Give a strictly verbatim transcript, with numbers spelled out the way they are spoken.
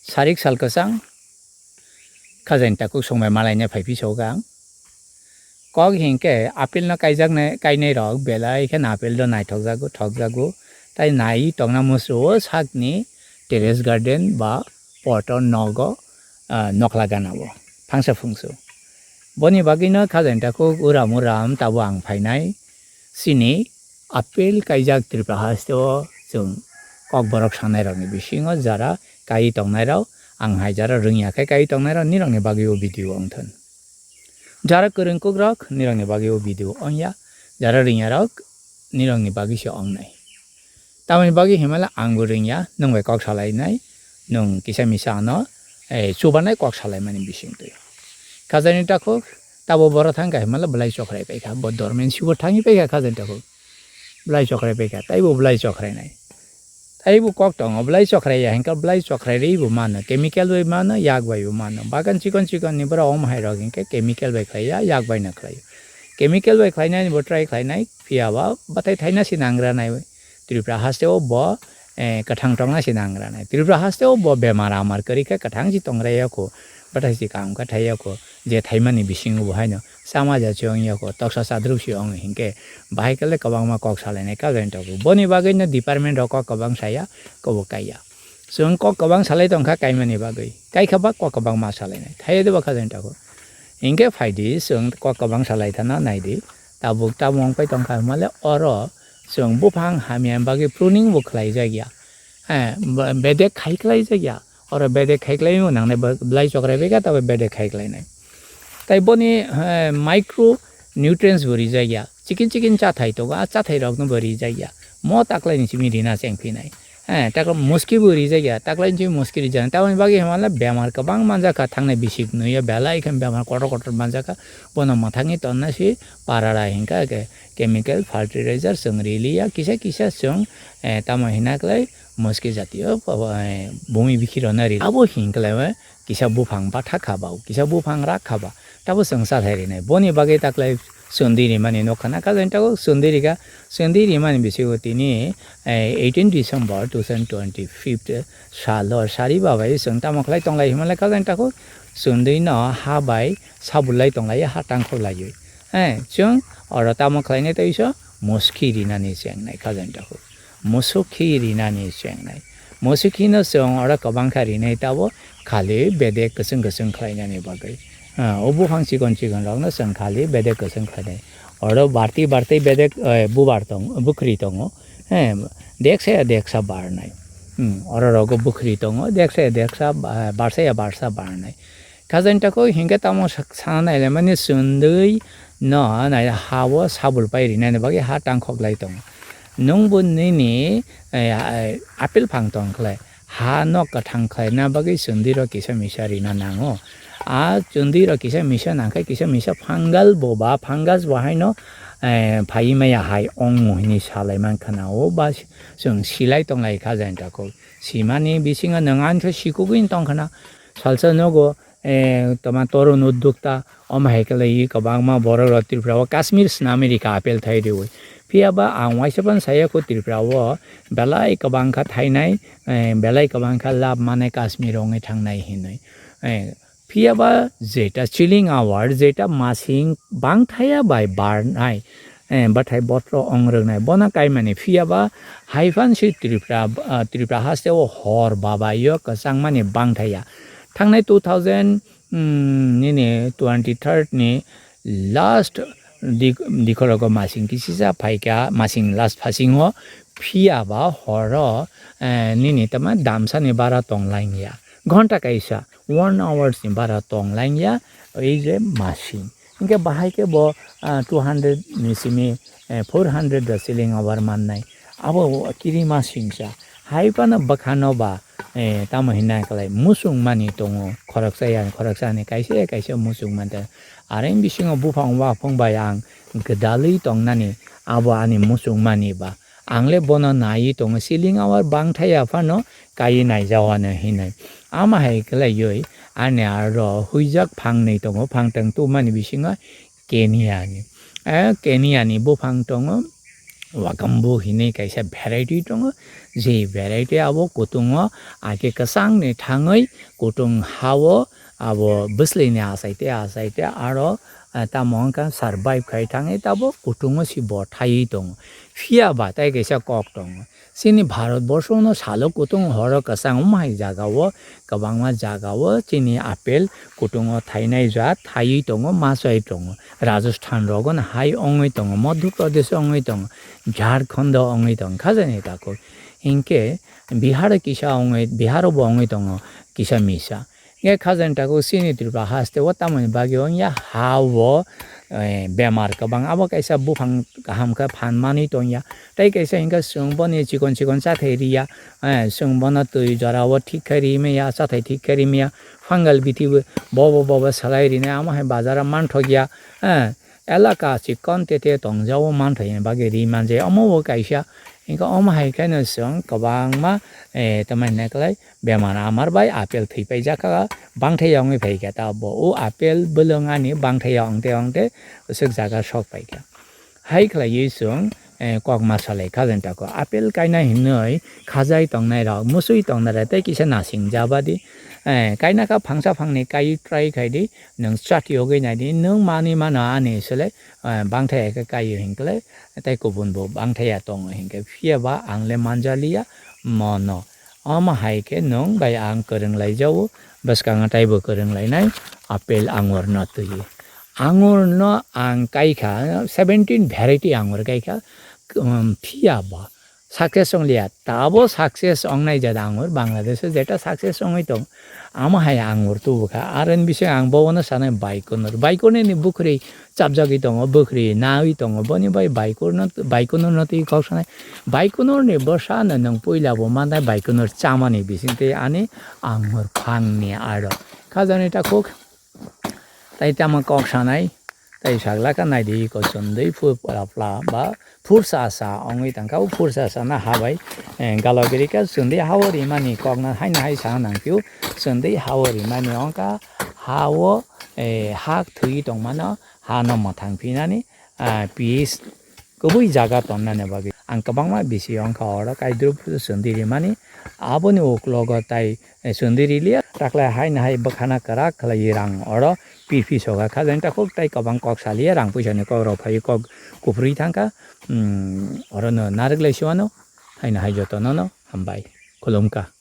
Sarik sal kwchang, khajani takhuk songbai malaina phai phi sogo ang. Kok hinkhe apple no kaijaknai, kainai rok belai khe no apple do naithok jago, thok jago. Tai nai tongna musu o sakni terrace garden ba pot o nogo, ah, nokla gana o phangsa phungsu. Boni bagwi no khajani takhuk uram uram tabo ang phainai. Chini apple kaijak Tripura haste o chwng Kokborok sanai rokni bisingo jara kai tongnai rok, ang hai jara rwngya khe kai tongnai rok nirokni bagwi o video ongthon. Jara kwrwng kukrok nirokni bagwi o video ongya, jara rwngya rok nirokni bagwi se ongnai. Tamoni bagwi himala angbo rwngya, nwng bai kok salainai, nwng kisa misa ano, eh, chubanai kok salaimani bisingtwi. Khajani takhuk, tabo boro thangkha himala belai chokrai paikha, bo dormen sibo thangwi paikha khajani takhuk. Belai chokrai paikha, taibo belai chokrainai. Taibo kok tongo, belai chokrai ya hinkha belai chokrai rwi bo mano, chemical bai mano, yak bai bo mano. Bagan chikon chikon ni bwra om hai rok hinkhe chemical bai khlaiya, yak bai no khlaio. Chemical bai khlainani bo try khlainai, phiya ba bathai thaina se nangra nai. Tripura haste o bo, eh, kwthang tongna se nangra nai. Tripura haste o bo bemar amar kwrwi khe kwthang se tongra ya kho, bathai se kaham khe thai ya kho, je thaimani bisingo bo haino sama ja se ong ya kho, toksa chadrup se ong hinkhe bahai khe le kwbangma kok salainai khajani takhuk. Boni bagwi no department rok kok kwbang saya, kobo kaiya. Chwng kok kwbang salai tongkha kaimani bagwi. Kaikha ba kok kwbangma salainai. Thaiya de ba khajani takhuk. Hinkhe phaidi chwng kok kwbang salai thana naidi. Tabuk tamo wng pai tongkha hwnmale oro chwng buphang hamya bagwi pruning bo khlai jak ya. Eh, ba-, bedek khai khlai jak ya. Oro bedek khai khlai nangnai ba-, belai chokrai bai kha tabo bedek khai khlai nai. Tai boni, eh, micro nutrients bo rijak ya. Chikin chikin chathai tongo, a chathai rokno bo rijak ya. Mo taklai ni simi rina cheng phinai. Eh, takla muski bo rijak ya, taklai ni simi muski rijak. Tamoni bagwi hwnmale bemar kwbang manjak kha, thangnai bisik nwi ya, belai khe bemar kotor kotor manjak kha. Bono mwthangwi tonna si parara hinkha khe chemical fertilizer chwng rili ya, kisa kisa chwng, eh, tamo hina klai muski jatiyo, eh, bumi bikhi rona rili. Abo hinkhlai kisa buphang batha kha ba, kisa buphang rak kha ba, tabo chwng chathai rinai. Boni bagwi taklai chwndwi rimani nokha na, khajani takhuk chwndwi rikha, chwndwi rimani bisingo tini, eh, eighteen December two thousand twenty-fifth salo sari babai chwng tamo khlai tonglai hwnmale khajani takhuk chwndwi no ha bai sabulai tonglai ha tangkhok laiwi. Eh, chwng oro tamo khlainai tei iso muski rinani chengnai khajani takhuk. Musukhi rinani chengnai. Musukhino chwng oro kwbangkha rinai tabo khali bedek kwchwng kwchwng khlainani bagwi. Ah, o buphang chikon chikon rokno chwng khali bedek kwchwng khlainai. Oro barti barti bedek, eh, bubar tong, bukhri tongo. Eh, deksa ya deksa barnai. Hmm, oro rogo bukhri tongo, deksa ya deksa ba-, barsa ya barsa barnai. Khajani takhuk hinkhe tamo sak-, sana nailaimani chwndwi no nai ha o sabul pai rinani bagwi ha tangkhok lai tongo. Nwng bo nini, eh, eh, apple phang tong khlai, ha no kwthang khlaina bagwi chwndwi rok kisa misa rina nango. A chwndwi rok kisa misa nangkhe kisa misa fungal bo ba fungus bo haino, eh, phaiwi maya hai ongmo hwnwi salai mankha na o ba chwng silai tonglai khajani takhuk. Simani bisingo nwng ani khe sikugwi tongkha na. Salsa nogo, eh, toma torun uddokta, omo hai khe lai kwbangma borok rok Tripura o Kashmir swnamwi rikha apple thai riwi. Phiya ba ang waisa phano saya kho Tripura o belai kwbang kha thainai, eh, belai kwbang kha lab manai Kashmir wngwi thangnai hinwi. Eh, phiya ba jeta chilling hour, jeta masing bangthaya bai barnai, eh, bathai botro ong rwnai. Bono kaimani phiya ba hai phan si Tripura, ah, Tripura haste o hor babai o kwchangmani bangthaya. Thangnai two thousand, mm, nini twenty-third ni last di-, dikhorogo masing kisisa phaikha, masing last phasingo phiya ba horo, eh, nini tama damsani bara tonglaingya. Ghonta kaisa, one hours ni bara tonglaingya, ei je masing. Hinkhe bahai khe bo, ah, two hundred ni simi, eh, four hundred da selling hour mannai. Abo kiri masingsa. Hai phano bwkhano ba, eh, tamo hinna klai muchung mani tongo. Khoroksa ya, khoroksa ni kaisa ya kaisa muchung manta. Are bisingo buphang waphang bai ang gwdalwi tongnani. Abo ani muchung mani ba. Ang le bono naiwi tongo, selling hour bangthaya phano kaiwi naijawano hinwi. Ama hai khlaiwi ani aro huijak phangnwi tongo, phangtang tubumani bisingo Kenya ni. Eh, Kenya ni buphang tongo. wakambu hinwi kaisa variety tongo. Je variety abo kutungo ake kwchangni thangwi kutung hao abo bwswlini achaite achaite aro, eh, tamo wngkha survive khai thangwi tabo kutungo si bo thaiwi tongo. Phiya ba tai kaisa kok tongo. Chini Bharat borshono salo kutung horo kwchang wng hai jagao, kwbangma jagao chini apple kutungo thainai jat thaiwi tongo, machai tongo. Rajasthan rogono hai wngwi tongo, Madhya Pradesh wngwi tongo, Jharkhand wngwi tongo, khajani takhuk. Hinkhe Bihar kisa wngwi, Bihar bo wngwi tongo kisa misa. Hinkhe khajani takhuk chini Tripura haste o tamoni bagwi wngya ha o, eh, bemar kwbang. Abo kaisa buphang kaham khe phan manwi tongya. Tei kaisa hinkhe chwng boni chikon chikon chathai riya, eh, chwng bono twi jorao thik khe ri maya, chathai thik khe ri maya. Fungal bithi bo bobo bobo salai rinai, amo hai bazar o manthokya, eh, elaka chikon tete tongjao manthokya bagwi ri manjai, omo bo kaisa. Hinkhe omo hai kheno chwng kwbangma, eh, tamai hwnai kwlai bemar amar bai apple thwi paijak kha, bangthai wngwi phaikha ta bo. O apple bwlwng ani bangthai wngte wngte swk jaga sok paikha. Hai khlaiwi chwng, eh, kok ma salai kha jani tako. Apple kaina hinwi khajai tongnai rok, musui tongnai rok tei kisa nasing jabadi. Eh, kaina kha phangsa phangni kai try khai di, nwng chat yogwi nai di, nwng mani mano ani sele, eh, bangthai khe kai hinkle, tei kubun bo bangthai ya tongo hinkhe. Phiya ba ang le manjaliya mono. Omo hai khe nwng bai ang kwrwng lai jao, bwskango taibo kwrwng lainai apple angur no twi. Angur no ang kai kha, seventeen variety angur kai kha, um, phiya ba success wng liya. Tabo success wng nai jat angur Bangladesh o jeta success wngwi tong. Amo hai angur tubu kha. Aro ni bising ang bobono sanai Baikonur. Baikonur ni bukhri chapjagwi tongo, bukhri nawi tongo. Boni bai Baikonur, Baikonur no twi kok sanai. Baikonur ni bwsa no nwng puila bo mannai Baikonur chamani bising twi ani angur phang ni aro. Khajani takhuk. Tai tamo kok sanai, tai sagla kha naidi ko chwndwi phu pla pla ba phursa sa wngwi tangkha, o phursa sana habai, eh, galogiri kha chwndwi hao rimani kokna haino hai sana nangphio, chwndwi hao rimani wngkha, hao, eh, hak thwi tongmano hano mwthang phinani, ah, pis kubui jaga tonnani bagwi. Ang kwbangma bisi wngkha oro kaidruk chwndwi rimani. Aboni uklogo tai, eh, chwndwi riliya. Taklai haino hai bwkhana kwrak khlaiwi rang oro pirphi soga kha. Jani takhuk tai kwbang kok saliya, rang puisani kokrok phaiwi kok kuphurwi thangkha. Hmm, orono narwk lai siwano. Haino hai jotonono hambai. Khulumkha.